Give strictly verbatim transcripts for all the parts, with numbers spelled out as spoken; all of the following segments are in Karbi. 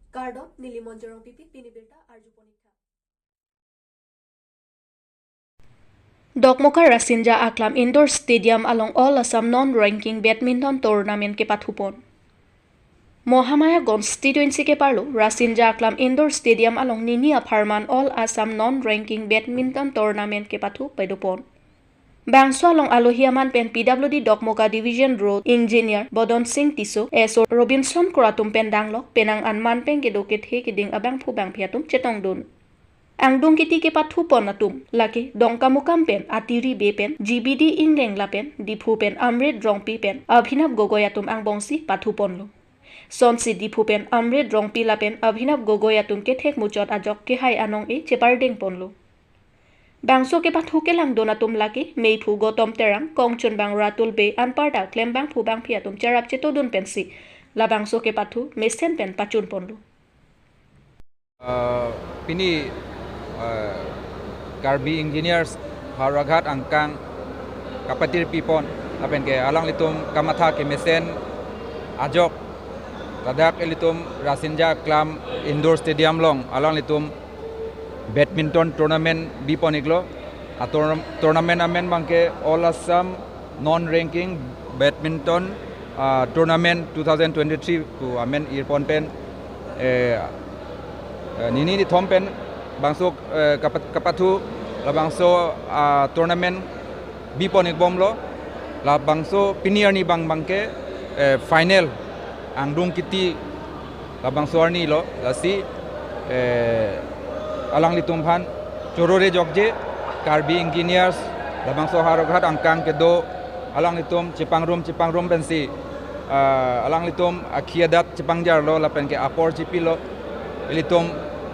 Kardom, neli Monjorong Pipi, pini birta arju ponikha. Dokmoka Rasinja Aklam Indoor Stadium along All Assam Non Ranking Badminton Tournament kepathupon. Mahamaya Constituency keparlo Rasinja Aklam Indoor Stadium along nini apharman All Assam Non Ranking Badminton Tournament kepathu paidopon. Bangso along alohi aman pen P W D Dokmoka Division Road Engineer Bodon Singh Tisso, S O Robinson Kro atum pen danglok penang anman pen kedo kethe keding abangphu bangphi atum chetongdun. Angdung kiti kepathupon atum lake Dongkamukam pen Atiri Bey pen, G B D Engleng lapen Diphu pen Amrit Rongpi pen Abhinav Gogoi atum angbongsi pathuponlo. Sonsi Diphu pen Amrit Rongpi lapen Abhinav Gogoi atum kethek muchot ajok kehai anong-e chepardengponlo. Bangso kepathu kelangdun atum lake meiphu Gotom Terang, kongchunbang Ratul Bey anparta klembangphu bangphi atum cherap chetodun pensi labangso kepathu mesen pen pachunponlo. Uh, pini, uh, Karbi Engineers Howraghat angkang kapatir pipon lapen ke alanglitum kamatha kemesen ajok ladak ilitum Rasinja Aklam Indoor Stadium along alanglitum badminton tournament bipon iklo. A tourna-, tournament amen abangke All Assam Non Ranking Badminton, ah, Tournament two thousand twenty-three pu amen irpon pen, eh, eh, nini nithom pen bangso, eh, kapat-, kapathu labangso, ah, tournament bipon ikbomlo. Labangso pini arni abang abangke, eh, final angdung kiti labangso arni lo, lasi, eh, alanglitum aphan choro-re jokje, Karbi Engineers labangso Howraghat angkang kedo alanglitum chepangrum chepangrum pensi, ah, alanglitum akhi adat chepangjarlo lapen ke apor chepilo, ilitum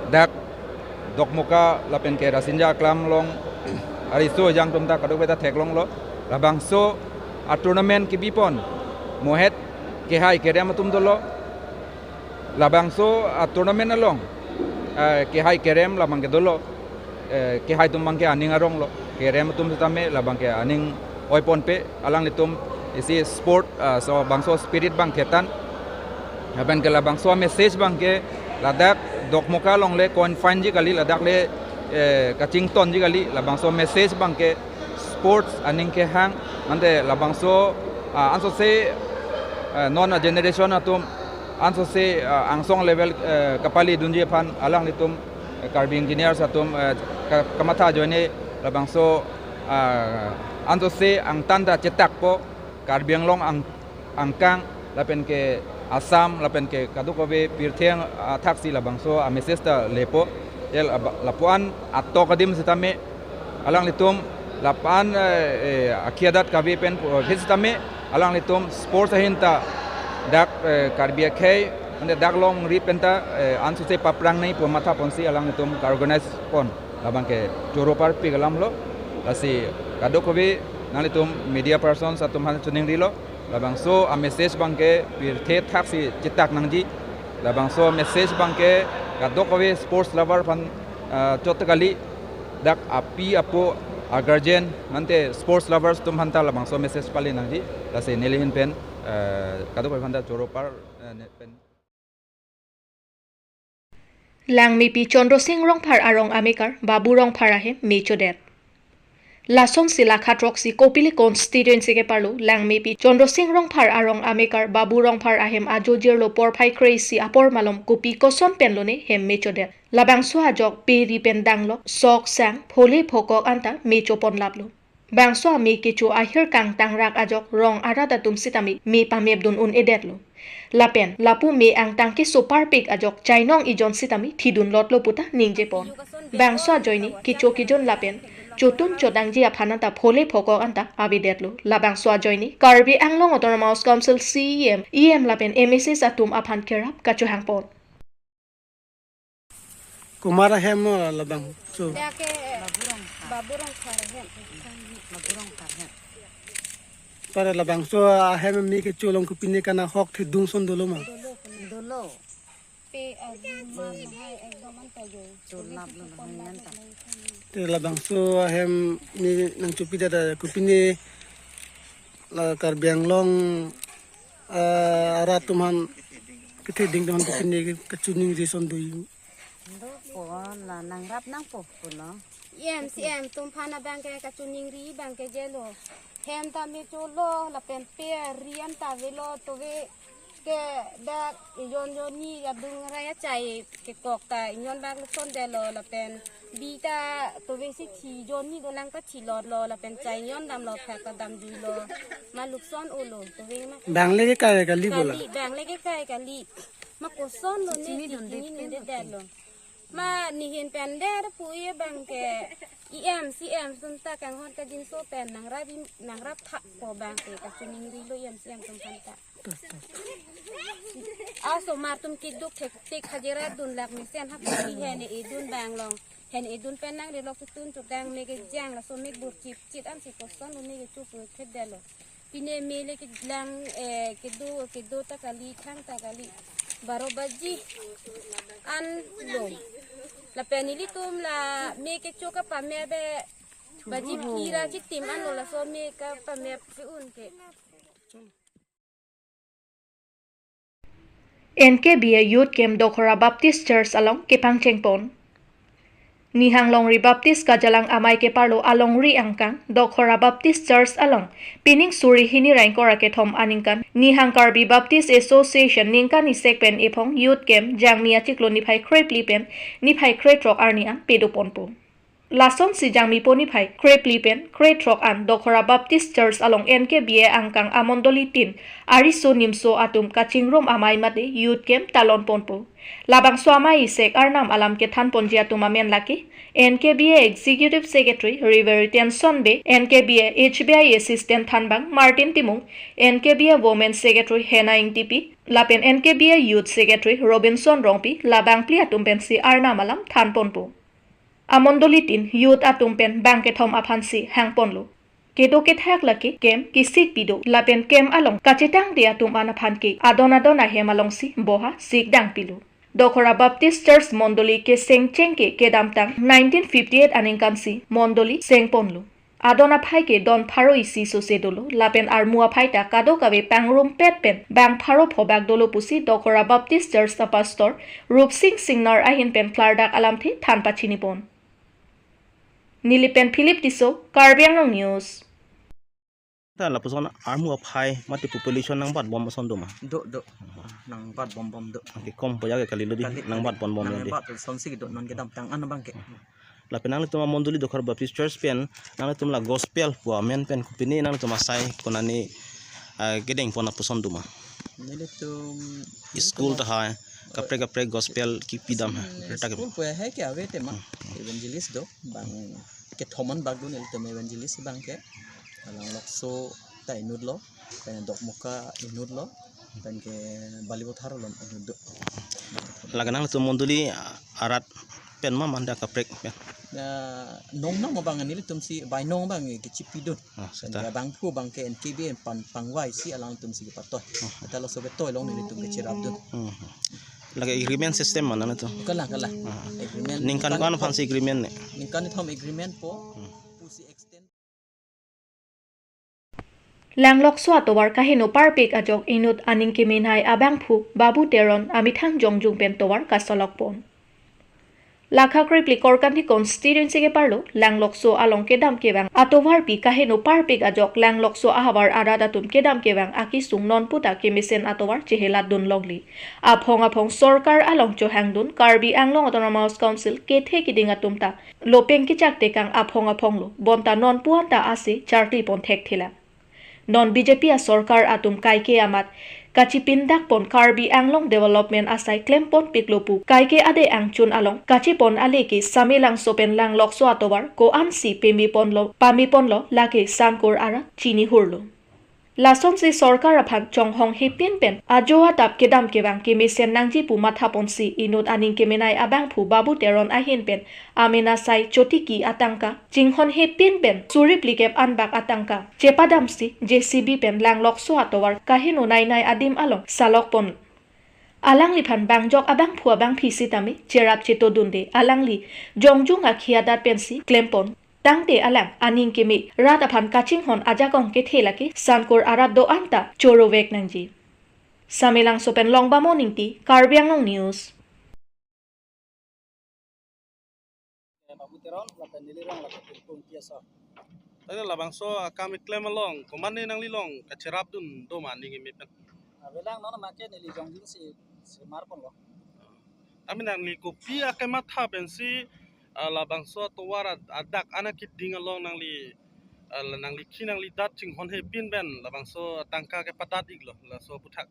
dak Dokmoka lapen ke Rasinja Aklam along ariso ejang atum ta kadokave ta theklonglo. Labangso a-tournament kebipon mohet kehai kerem atum dolo. Labangso a-tournament along, eh, kehai kerem labang ke dolo. Eh, kehai atum abangke aning aronglo, kerem atum sitame labangke aning oiponpe, alanglitum isi sport, ah, so bangso spirit abang thetan. Lapen ke labangso message abangke ladak Dokmoka along le confine ji kali, ladak le, eh, kachington ji kali, labangso message abangke sports aning kehang, ante labangso, ah, ansose, eh, non a-generation atum ansose, ah, angsong level, eh, kapali dunji aphan alanglitum, eh, Karbi Engineers atum, eh, ka-, kamatha ajoine labangso, ah, ansose angtan ta chetakpo, Karbi Anglong ang-, angkang lapen ke Assam lapen ke kadokave pirthe athaksi labangso a-message ta lepo. Tel aba-, lapuan atok adim sitame alanglitum lapuan, eh, eh, akhi adat kave pen pu-, phi sitame alanglitum sports ahin ta dak, eh, Karbi akhei ante dak longri pen ta, eh, ansose paprangnei pu mathaponsi alanglitum ka-organize pon labangke choro parpik alamlo. Lasi kadokave nanglitum media persons atum aphan choningrilo, labangso a-message abangke pirthe thaksi chetak nangji. Labangso message abangke kadokave sports lover aphan, ah, chot kali, dak api apo, a-guardian ante sports lovers atum aphan ta labangso message pali nangji. Lasi neli ahin pen, eh, kadokave aphan ta choro par, eh, ne pen. Langmepi Chandra Singh Rongphar arong amekar Babu Rongphar ahem me chodet. Lasonsi la khatroksi Kopili constituency keparlo Langmepi Chandra Singh Rongphar arong amekar Babu Rongphar ahem ajo jirlo porphai kre-isi apor malom kopi koson penlone hem me chodet. Labangso ajok pe ri pen danglok sok sang phole phokok anta me choponlaplo. Bangso ame kecho ahir kangtangrak ajok rong arat atum sitame me pamepdun un-edetlo. Lapen lapu me angtang keso parpik ajok chainong ejon sitame thidunlotlo puta ningjepon. Bangso ajoine kecho kejun lapen chotun chodangji aphan anta phole phokok anta avedetlo. Labangso ajoine Karbi Anglong Autonomous Council C E M, E M lapen M A Cs atum aphan kerap kachohangpon. Kumar ahem mo labangso. Dia ke Babu Rongphar ahem. Para labangso ahem me kecho along kopine kana hok thedung son dolo ma. Dolo. Pe agum mahai ekdom anta jo. Te labangso ahem me nangchopi dada kopine la Karbi Anglong, ah, arat atum aphan Kethe ding don ke pine ke kachiningri ason do-i. Do po la nangrap nangpo pulo. E M C E M atum aphan abang ke kachiningri abang ke jelo. Hem ta me cholo lapen pe ri an ta avelo, tove ke dak ejon jonni adung rai achai kekok ta inyon bak lukson detlo lapen bi ta tove si thi jonni dolang ta thilotlo lapen chai inyon damlo phak ta damjuilo. Ma lukson olo tove ma. Bang le ke kai kali bola. Kali, bang le ke kai kali. Ma kosonlo ne chini ti dunde chini pen dunde detlo. Ma nehin pen det pu-i abang ke E M C E M atum ta kanghon kangjinso pen nangrap im-, nangrap thak po abang ke kachiningrilo E M C E M atum aphan ta. Asomar atum keduk thektik hajira dun lak mesen hap si hene edun abang long. Hene edun pen nang relok chutun chutang me kejang laso me bur chip chit an si kosonlo me kecho pu thedetlo. Pine me le kelang, eh, kedo, kedo ta kali, thang ta kali. Baro baji an lo. Lapen ilitum la me kecho kapame be baji phli ra chitim anlo laso me kapame ke-un ke. N K B A Youth Camp Dokhora Baptist Church along kepangcheng pon. Nihang Longri Baptist Kajalang Amei keparlo alongri angkang Dokhora Baptist Church along pining suri hini ra ingkoi ra kethom aningkan Nihang Karbi Baptist Association ningkan isi pen ephong Youth Camp Jangmi achiklo niphai krephli pen niphai krethrok arni an pado ponpo. Lasonsi Jangmi po niphai krephli pen krethrok an Dokhora Baptist Church along N K B A angkang amondoli tin ariso nimso atum kachingrum amei mate Youth Camp talon ponpo. Labangso amei isek arnam alam kethan ponji atum amen lake N K B A Executive Secretary Reverend Tenson Bey, N K B A H B I Assistant Thanbang Martin Timung, N K B A Women Secretary Hena Ingtipi, lapen N K B A Youth Secretary Robinson Rongpi, labang phli atum pensi arnam alam than ponpo. Amondoli tin youth atum pen bang kethom aphansi hang ponlo. Kedo kethak lake camp kesik pido lapen camp along kachetangte atum an aphan ke adon adon ahem alongsi boha sik dang pilo. Dokhora Baptist Church mondoli kesengcheng ke kedamtang nineteen fifty-eight aningkansi mondoli seng ponlo. Adon aphai ke don pharo isi sose dolo lapen armu aphai ta kadokave pangrumpet pen bang pharo phobak dolo pusi Dokhora Baptist Church a pastor Rupsing Singnar ahin pen klardak alamthe than pachini pon. Neli pen Philip Tisso, Karbi Anglong News. Ta lapuson armu aphai mate population nangbat bom ason do ma? Do, do. Nangbat bom bom do. Oke, kom poya ke kali lo di, kali, nangbat kali. Bom bom nang ya di. Bat son si do non kedamtang an abang ke. Lapen nanglitum amondoli Dokhora Baptist Church pen nanglitum la gospel pu amen pen kopine nanglitum asai konane, ah, kedeng pon lapuson do ma? Nelitum school ta hai, kaprek kaprek gospel kipidam hai. Hmm, retak school pu hai ke ave tema. Hmm. Evangelist do, bang kethom an bak do nelitum evangelist abang ke. Langlokso ta inutlo, pen Dokmoka inutlo, pen ke Balipathar along inut do. Lake nanglitum mondoli arat pen ma manda kaprek pen? Ya, nong nong abang nelitum si, bai nong abang kechipidun. Ah, pen seta. Ke abangphu abang ke N K B A pan pangvai si alangtum si kepatoi. Ah. Seta laso ketoi along nelitum kecherapdun. Hmm. Lake agreement system ma nanglitum? Kalang, kalang. Ah. Agreement. Ningkan ningkan ko-an aphansi agreement ne? Ningkan kethom agreement po. Hmm. Pusi extend. Langlokso atovar kaheno parpik ajok inut aning kemenei abangphu Babu Teron amethang jongjung pen tovar kasolok pon. Lakha krephli Korkanthi constituency keparlo Langlokso along kedam kevang atovarpi kaheno parpik ajok Langlokso ahavar arat atum kedam kevang akesung nonpu ta kemesen atovar chehelat dun longli. Aphong aphong sorkar along chohangdun Karbi Anglong Autonomous Council kethe kiding atum ta lopeng kechak tekang aphong aphong lo, bonta nonpu anta ase charkli pon thekthelang. Non B J P asorkar atum kaike amat kachipindak pon Karbi Anglong development asai klem ponpiklo pu kaike ade angchun along kachepon ale ke Samelangso pen Langlokso atovar ko-ansi peme ponlo, pame ponlo lake Sankur arat chinihurlo. Lasonsi sorkar aphan chonghong hepin pen ajo atap kedam kevang kemesen nangji pu matha ponsi inut aning kemenei abangphu Babu Teron ahin pen amen asai chotiki atangka chinghon hepin pen suri phlikep anbak atangka chepadamsi J C B pen Langlokso atovar kaheno neinei adim along salok pon. Alangliphan bangjok abangphu abangphi sitame cherap chetodunde alangli jongjung akhi adat pensi klem pon. Tangte alang aning keme rat aphan kachinghon ajakong kethe lake Sankur arat do-an ta chorovek nangji. Samelangso pen Longbam Ingti, Karbi Anglong News. Eh, Babu Teron, lapen neli rong, lapen Tingkung Tiaso. Tadi labangso akam keklem along, komatne nangli along kacherapdun do ma ning imi pen? Avelang non make neli jongjung si semar ponlo. Tame nangli kopi akematha pensi, ah, labangso atovar ad-, adak ana kiding along nangli, ah, la nangli khi nangli dat chinghon he pin pen labangso tangka kepadat iklo, laso aputhak?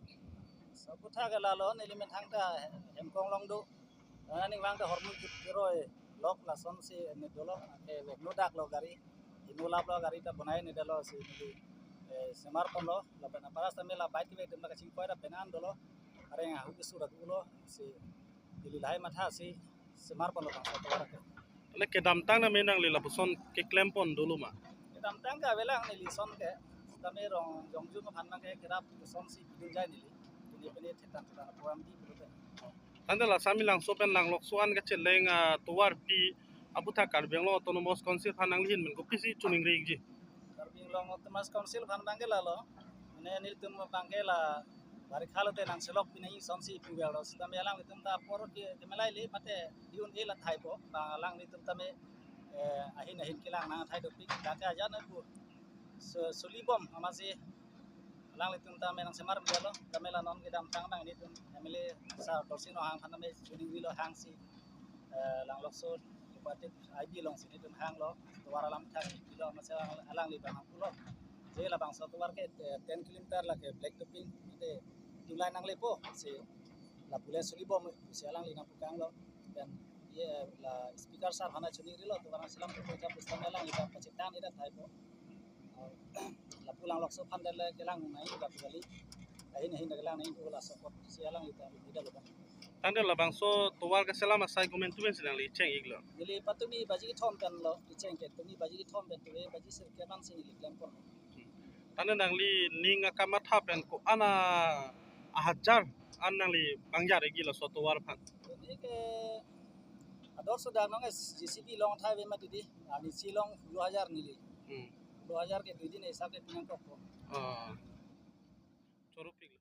Laso aputhak ke lalo neli methang ta Hemkong along do. Nangning vang ta hormu kit keroi lok lasonsi ne dolo, eh, no daklo gari. Ino laplo gari ta bonai ne dolo si neli, eh, semar ponlo, lapen aparas tame la bike kevek atum ta kachingkoi ra penan dolo. Areng ahu kesu ra dolo si neli lahai matha si semar ponlo bangso atovar ke. Tame kedamtang name nangli lapuson keklem pon dolo ma? Kedamtang ke avelang neli son ke, tame rong jongjung aphan abang ke kerap sonsi dunjai neli. Pini pini thetan thetan program di pulote. Tangte la Samelangso pen Langlokso an kacheleng, ah, tovarpi aputhak Karbi Anglong Autonomous Council aphan nangli ahin pen kopisi choningri ikji? Karbi Anglong Autonomous Council aphan abang ke lalo, mane nelitum abang ke la barikha lote nangselok pini sonsi pu galo, sitame alanglitum ta apor ke kemelai le mate diun e la thaipo, bang alanglitum tame, eh, ahin ahin kelang nangthai dopik, dak ke ajan pu. So, sulibom amatsi alanglitum tame nangsemar melo, tame la non kedamtang abang nelitum M L A sar Dorsing Ronghang aphan tame choningrilo hangsi, eh, Langlokso Cooperative I B alongsi nelitum hanglo, tovar alam thang bilo, amatsi alang, alangli abang pulo. Je labangso atovar ke, eh, ten kilometer lake black topping, mate two lane nanglepo, si lapu le sulibom, si alangli nangpukanglo. Pen ye la speaker sir aphan choningrilo, tovar nangselam pu jam pusitame alangli ta pachethang ida thaipo. Lapu Langlokso aphan dale kelang nai lapu kali. Ahin ahin kelang nai pu laso apotsi alangli ta ida lo kan. Tangte labangso tovar keselam asai komantu pensi nangli cheng iklo? Neli patumi baji kethom pen lo, kecheng ke tumi baji kethom pen tumi baji sirkep ansi neli klem pon. Tangte nangli ning akamatha pen ko-an ahajar an nangli bangjat ikji laso atovar aphan? Tumi ke ador sudah nong J C B along thai ve mati di, ani si along dua hajar neli. Hmm. Dua hajar ke dui din hisap ke pinang kok ko. Ah. Choro pik.